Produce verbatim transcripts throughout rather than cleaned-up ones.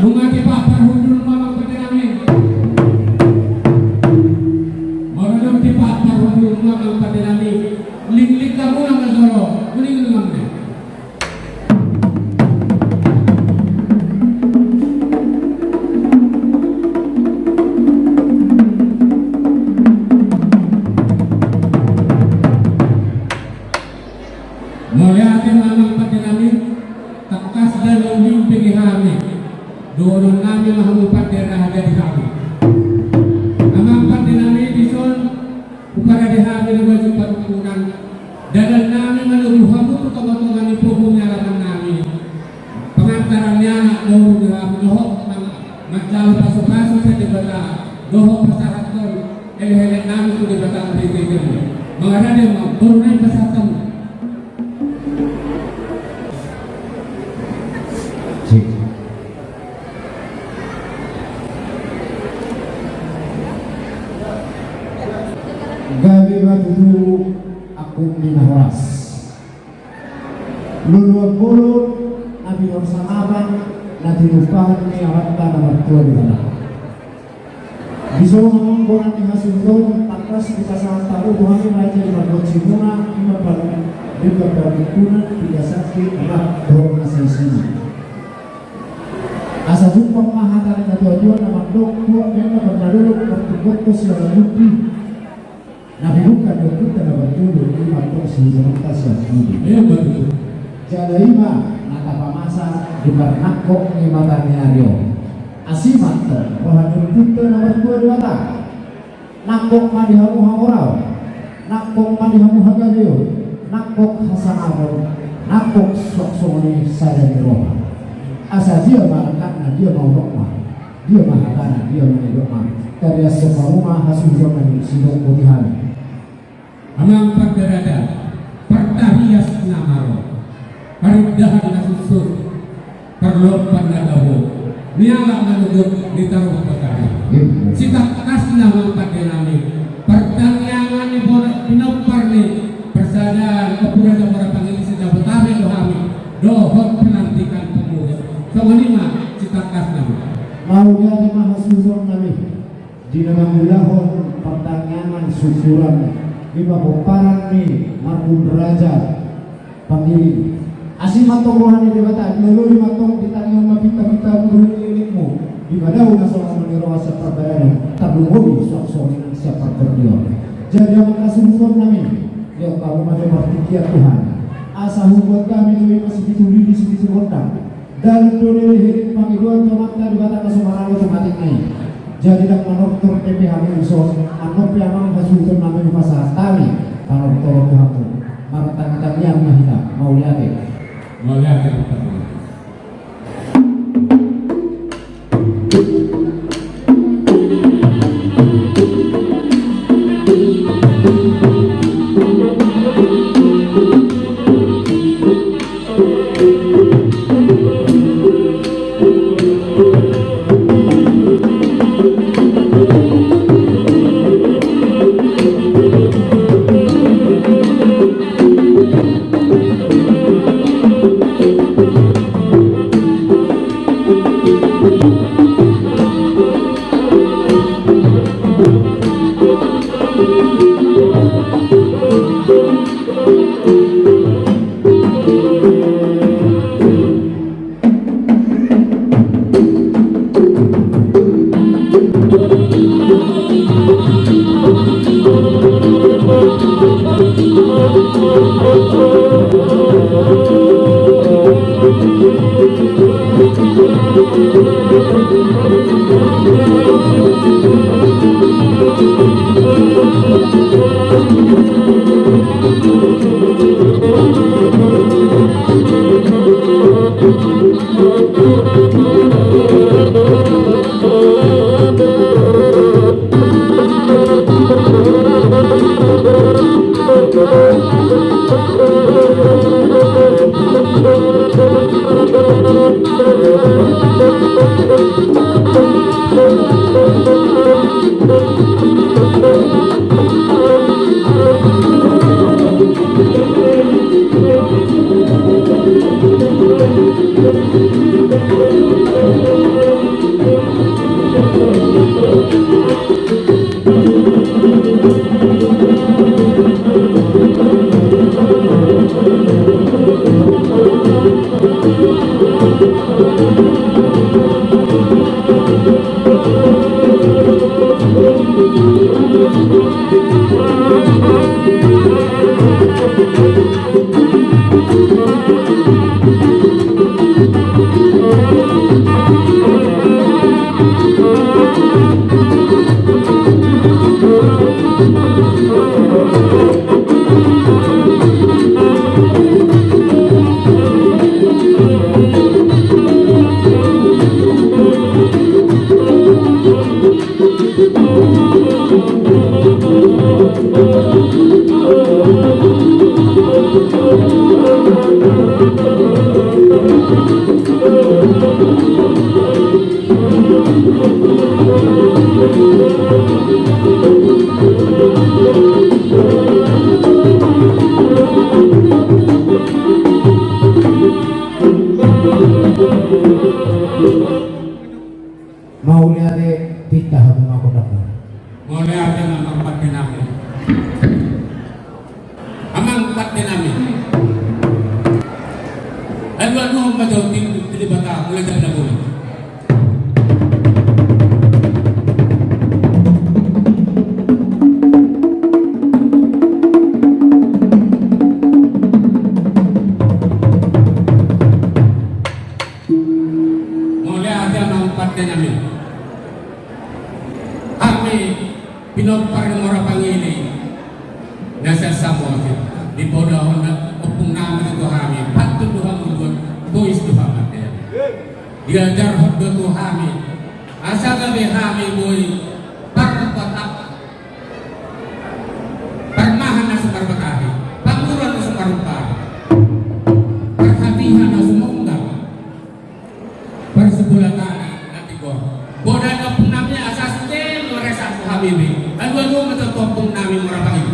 Nunga tipak parhundulmu amang pande nami. Molo dung tipak parhundulmu amang pande nami, lingling hamu ma jolo, lingling hamu. Mauliate ma amang pande nami, tangkas do na uling pe di hami, dohonon nami ma hamu pande raja di hami. Amang pande nami, dison huparade hami na baju parungkunan, dalan nami manogu hamu tu tonga-tonga ni pogu ni alaman nami. Pangantaran ni anak dohot di hami dohot mang-, manjalo pasu-pasu sian Debata dohot pasahathon elek-elek nami tu Debata. Mangarade ma boru nai pasahat hamu. Gabe ma tutu angkup ni na horas. Loloan bolon na pinarsangapan na tinumpahan ni Amanta na martua Debata. Dison ma amang bona ni hasuhuton, tangkas dipasahat hamu tu hami raja di pargonsimuna, ima pal-, di pargonsimuna, di kasangki rap dohot na saisina. Asa jumpang ma hata ni natuatua na mandok, tuak ni na parmadolok, martungkot siala muti. Na pidungka ni ompunta na parjolo, ima tong si hita sian pudi. Jala ima na tapamasa di parnangkok ni mata ni ari on. Asi ma tong roha ni ompunta na martua Debata. Nangkok ma di hamu hamoraon, nangkok ma di hamu hagabeon, nangkok hasangapon, nangkok suang songon i sada ni roha. Asa dia ma langkatna, dia ma unokna, dia ma hatana, dia ma nidokna. Tariashon hamu ma hasuhuton na nidok boti hami. Amang pande raja, partarias na malo, parindahan na suksuk, parlompan na tabo, nialap na luhut, nitarup botari. Sitangkasna amang pande nami, partangiangan ni bona pinompar ni parsadaan Ompu Raja Muara Pangili Sinaga Botari do hami, dohot pelantikan pengurus. Songon i ma sitangkasna. Mauliate ma hasuhuton nami. Di na mangulahon partangiangan syukuran di papomparan ni Marhun Raja Pangili. Asi ma tong roha ni Debata, diloloi ma tong di tangihon ma pinta-pintamu dohot ililitmu. Di na dao na songon i roha sian parbadanan, tarlumobi suang songon i nang sian partondion. Jadi amang hasuhuton nami, liat hamu ma jo partingkian Tuhan. Asa hubuat hami do i ma sipitu lidi sipitu gondang. Dalan do ni hehe pangidoan tu Amanta Debata na so maralo tu matingna i. Jadi ndang manortor dope hami dison, annon pe amang hasuhuton nami hupasahat hami panortoron tu hamu. Martangi-tangian ma hita, mauliate. Mauliate. Mauliate, pinta hamu ma gondang. Mauliate ma amang pande nami. Amang pande nami. Alualuhon ma jo tintin ni Debata, mulai jam na boleh. Mauliate amang pande nami. Hami pinompar ni Muara Pangili na sian Samosir, dipoda hona ompung nami tu hami, pantun do hamu, bois do hamu. Diajarhon do tu hami asa gabe hami boi parpatap, parmahan na so marbatahi, panguran na so marumpar, parhatihan na so monggang, parsibolatan na tigor. Poda ni ompung nami asa sude ma resahan tu hami be. Alualuhon ma jo tu ompung nami Muara Pangili.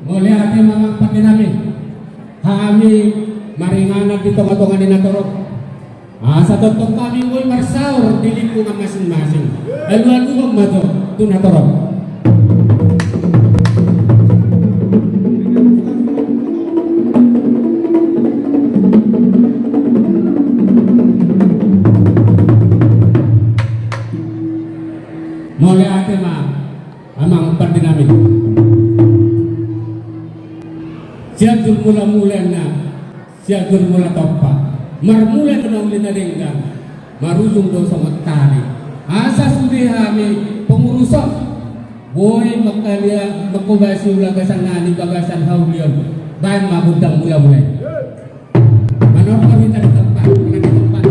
Mauliate ma amang pande nami. Hami maringanan di tongatonga ni natorop. Asa tongtong hami boi marsaor di lingkungan masingmasing. Alualuhon ma jo tu natorop. Mauliate ma amang pande nami. Sian jurmulamula na sian jurmula tompa, marmula do na uli na denggan, marujung do songon tali. Asa sude hami panguruson boi mangkalia, manghobasi ulaon gasan na di bagasan haulion. Baen ma gondang mulamula i. Manortor hita di tempat, di tempat.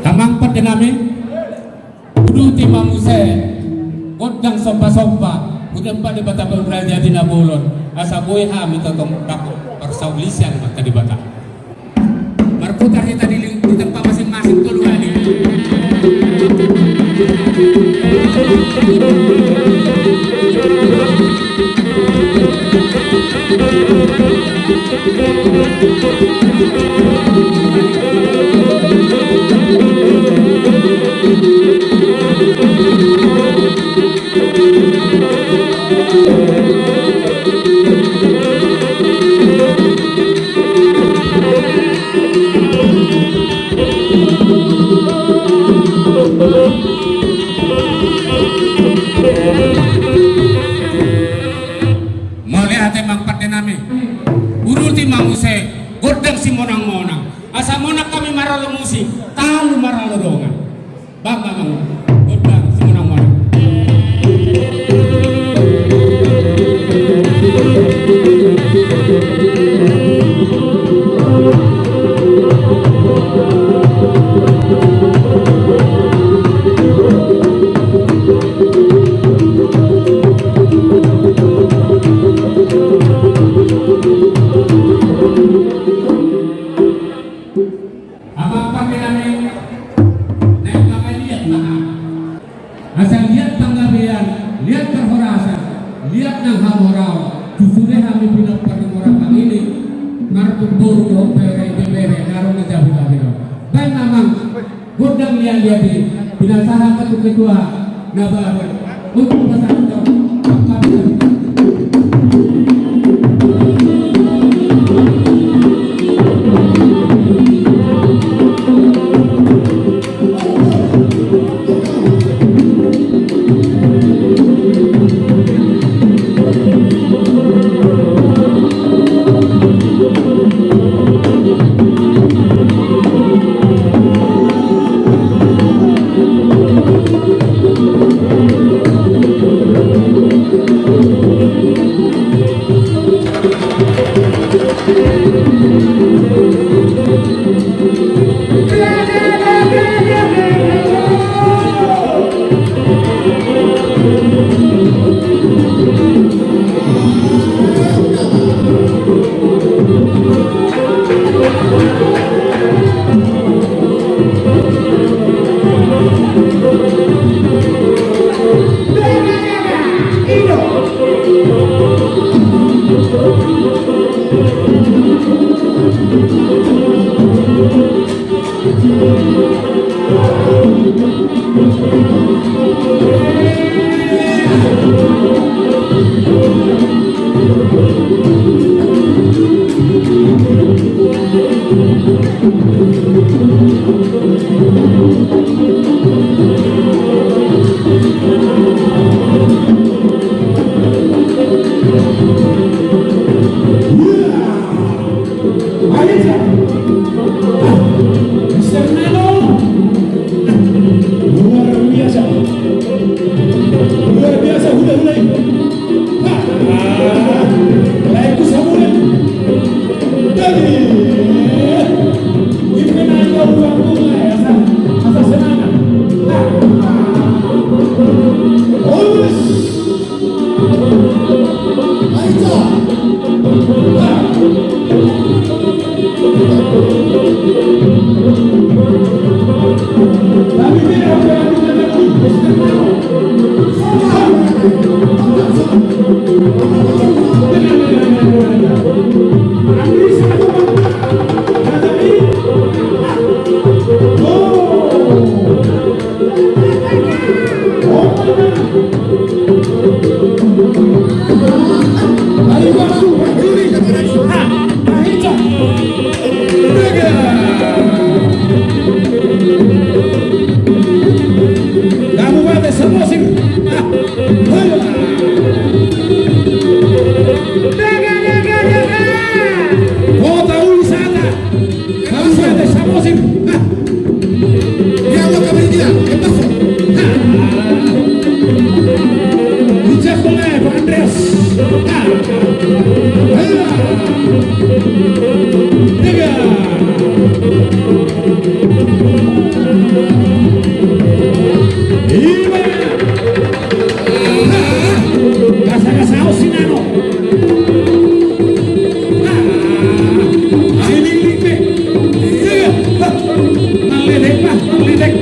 Amang pande nami. Uduti ma muse gondang sombasomba, hudampak Debata Raja di na bolon, asa boi hami tongtong dapot parsaulisian ma tu Debata. Marputar hita di ling-, di tempat masing-masing tolu hali. Mauliate amang pande nami. Uruti ma muse gondang simonang-monang. Asa monang hami maralo musik, talu maralo dongan. Bang, bang, bang. Gondang simonang-monang. Amang pande nami, naeng mangaliat ma hami. Asa liat panggabean, liat parhorasan, liat nang hamoraon, tu sude hami pinompar ni Morapang i, marboru dohot bere, ibebere, na ro na jabu-jabu. Baen ma amang gondang liat-liat i, pinasahat tu ketua na baru. Untuk pasahathon panggabean. Luar biasa. Luar biasa, hula-hula ini. Ha. Lain ku sabulan. Jadi, ini naik kau buat bunga ya, sa-, asa senang. Ha. Us. Kabupaten Samosir. Kota wisata. Kabupaten Samosir. Hah. Dia lo kami dia. Emas. Hah. Dijak oleh Pak Andreas. Hah. Hah. Tiga. Ima. Hah. Gasa-gasa os sinano. Ai lingling pe. Iya. Mangledek, Pak, mangledek.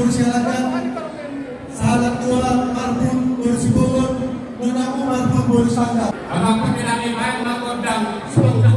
Silakan, salam dua Marbun Boru Sibongon, nona Marbun Boru Sangga. Abang pemilangi baik mangondang spontan.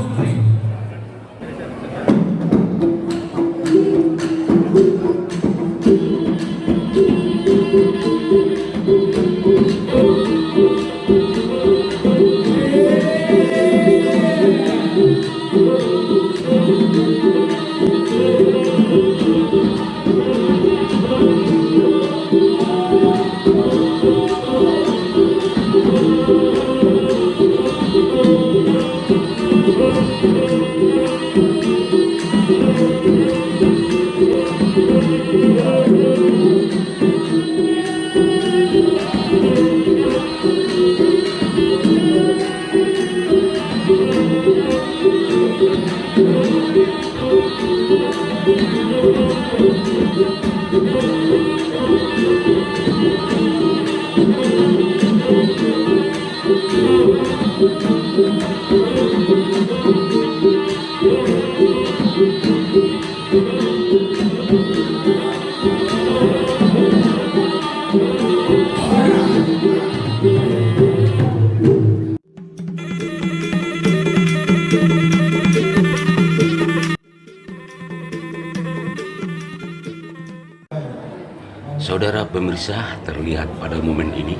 Saudara pemirsa, terlihat pada momen ini,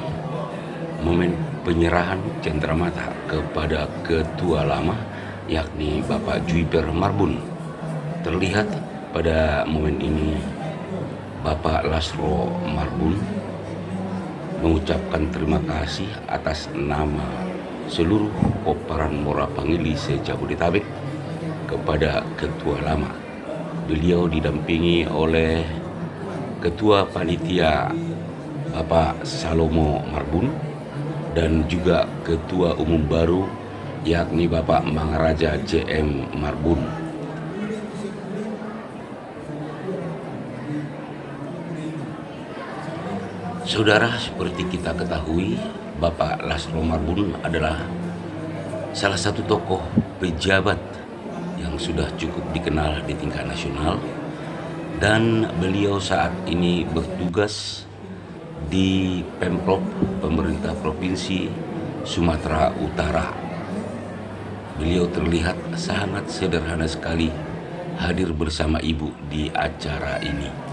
momen penyerahan cendramata kepada Ketua Lama, yakni Bapak Juiper Marbun. Terlihat pada momen ini, Bapak Lasro Marbun mengucapkan terima kasih atas nama seluruh pomparan Mora Pangili se-Jabodetabek kepada Ketua Lama. Beliau didampingi oleh Ketua Panitia, Bapak Salomo Marbun, dan juga Ketua Umum baru, yakni Bapak Mangaraja J M Marbun. Saudara, seperti kita ketahui, Bapak Lasro Marbun adalah salah satu tokoh pejabat yang sudah cukup dikenal di tingkat nasional, dan beliau saat ini bertugas di Pemprov, Pemerintah Provinsi Sumatera Utara. Beliau terlihat sangat sederhana sekali hadir bersama ibu di acara ini.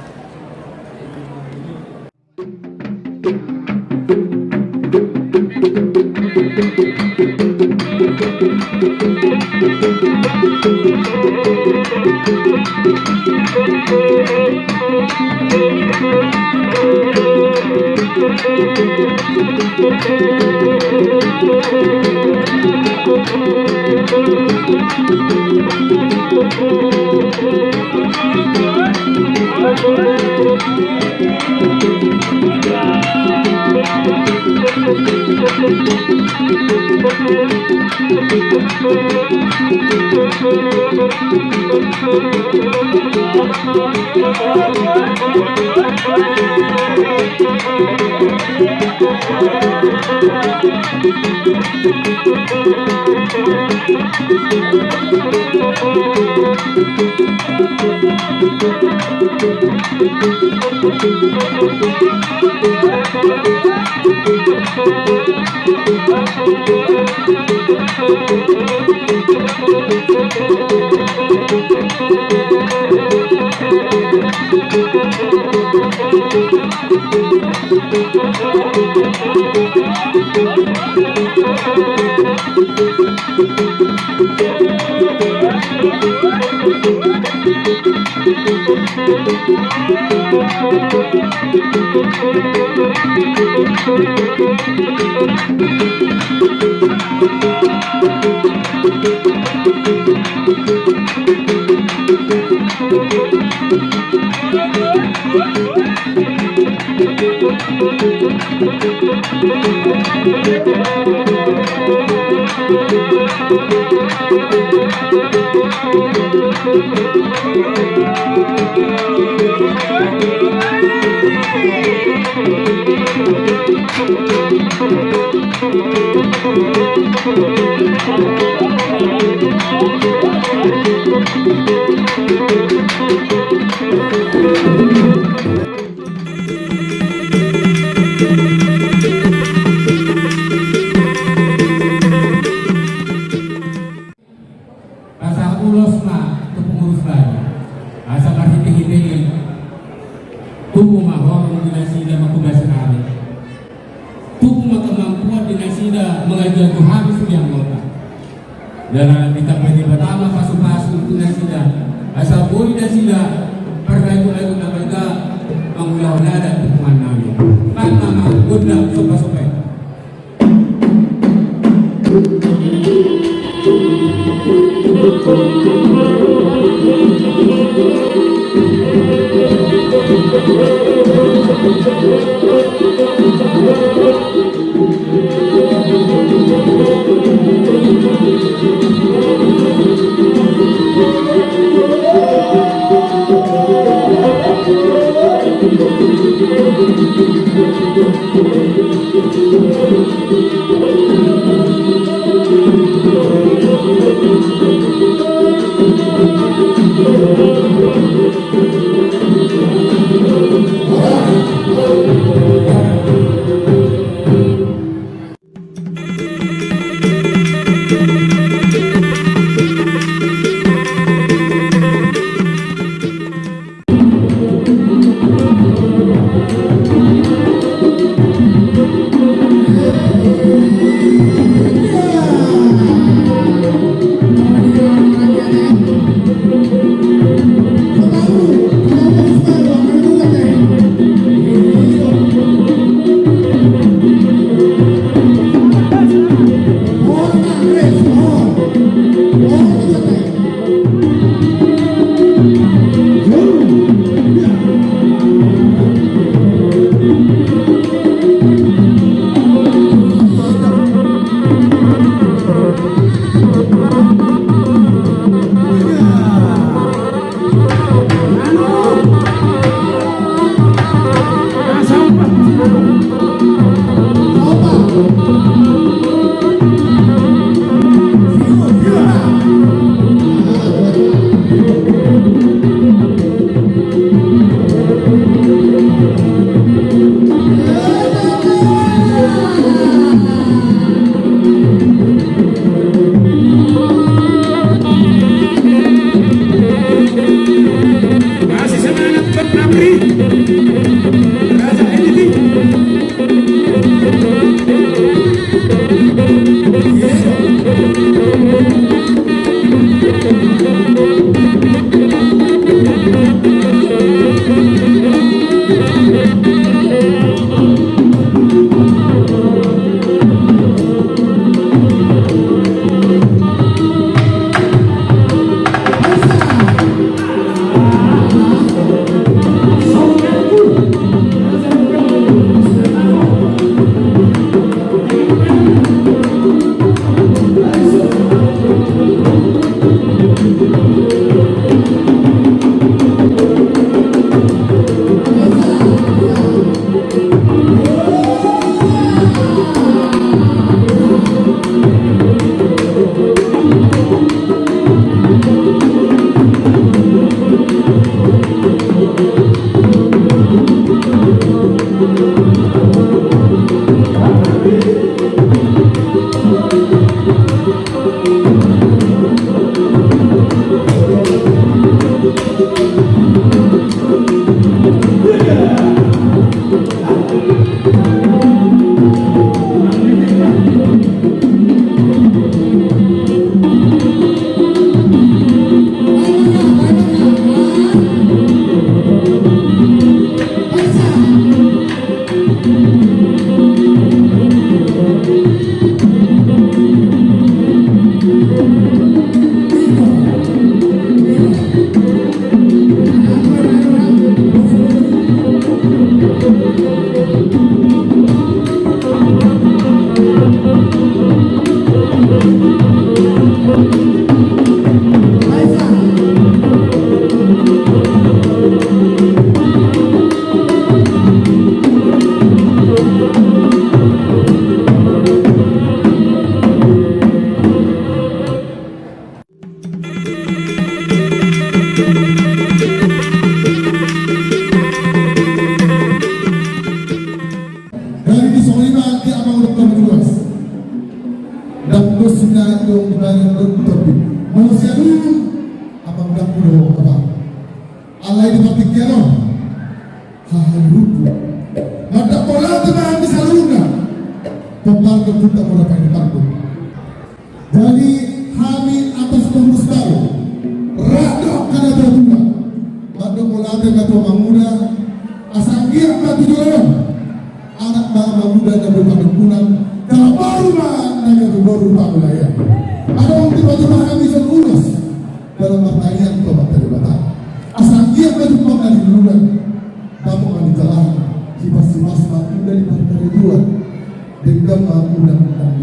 ma horong di nasida manghubasan hami. Tubu ma kemampuan di nasida mangajuaju hami sude anggota. Jala ditambai Debata ma pasupasu tu nasida, asa boi nasida pargajut-gajut na balga mangulahon adat tu punguan nami. Kan ma gondang sopa-sopa i. Masih semangat, Bang Amri. Raja Editing. Mandok mauliate ma hami saluhutna. Pomparan ni Ompunta Mora Pangili Margun. Jadi hami atas pengurus baru, rap dohot angka na tuatua, mandok mauliate ma tu Amang Uda. Asa anggiat ma tu joloan on anak ma Amang Uda na boi panungkunan, jala boru ma na gabe boru pangulaon. Adong dipatupa hami jolo ulos dalam martangiang tu Amanta Debata, asa anggiat ma jumpang na di luluan, dapot ma di jalahan, hipas-hipas ma uda di parkarejoan. Denggan ma uda nang di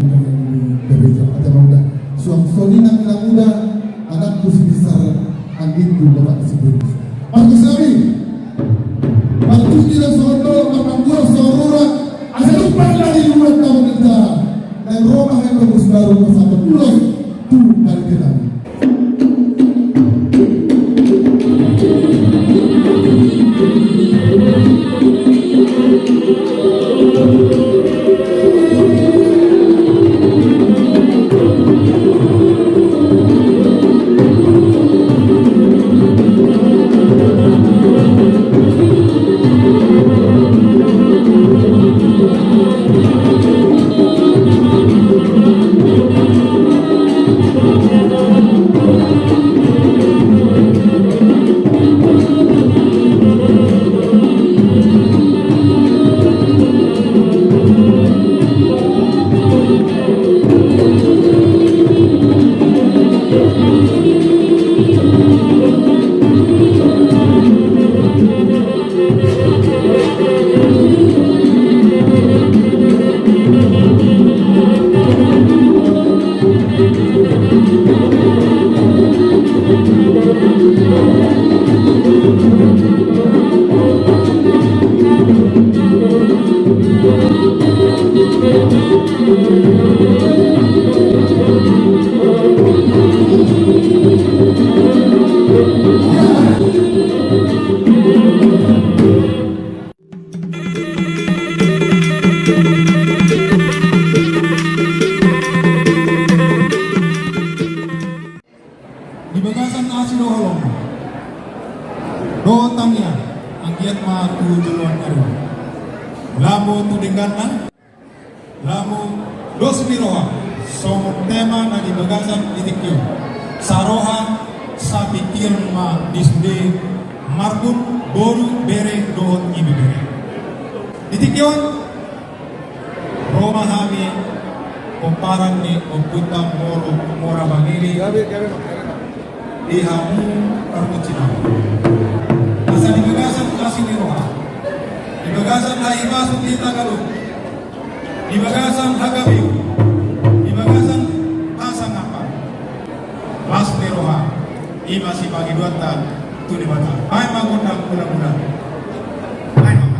gareja. Ate ma uda, suang songon i nang uda, anakku si Bisar, anggingku bapak si Bun. Markus nami, markus nami songon dolok, marpanggual songon rura, asa jumpang na di luluan, dapot ma di jalahan. Naeng ro ma hami pengurus baru pasahathon ulos tu panitia nami. Di bagasan asi dohot holong dohot tangiang, anggiat ma tu joloan ni ari on, laho tu dengganna, laho dos ni roha, songon tema na di bagasan di tingki on, saroha sapingkiran ma di sude marhite boru, bere dohot ibebere. Di tingki on ro ma hami pomparan ni Ompunta Mora Pangili di hamu pargonsi nami. Asa di bagasan asi ni roha, di bagasan hahipason di hita ganup, di bagasan hagabeon, di bagasan hasangapan, las ni roha, i ma sipangidoanta tu Debata. Baen ma gondang mula-mula. Baen ma.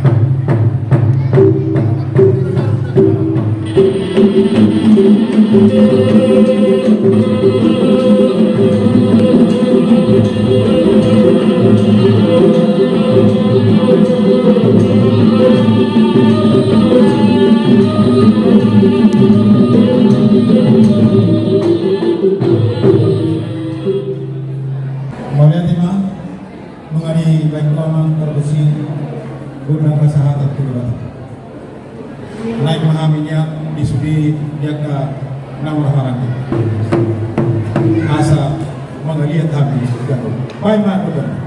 Mauliate ma. Nunga dibaen ho amang pargonsi gondang hasahatan tu Debata. Naeng ma hami nian di sude di angka na marhahamaranggi, asa mangaliat hami ganup. Baen ma gondang.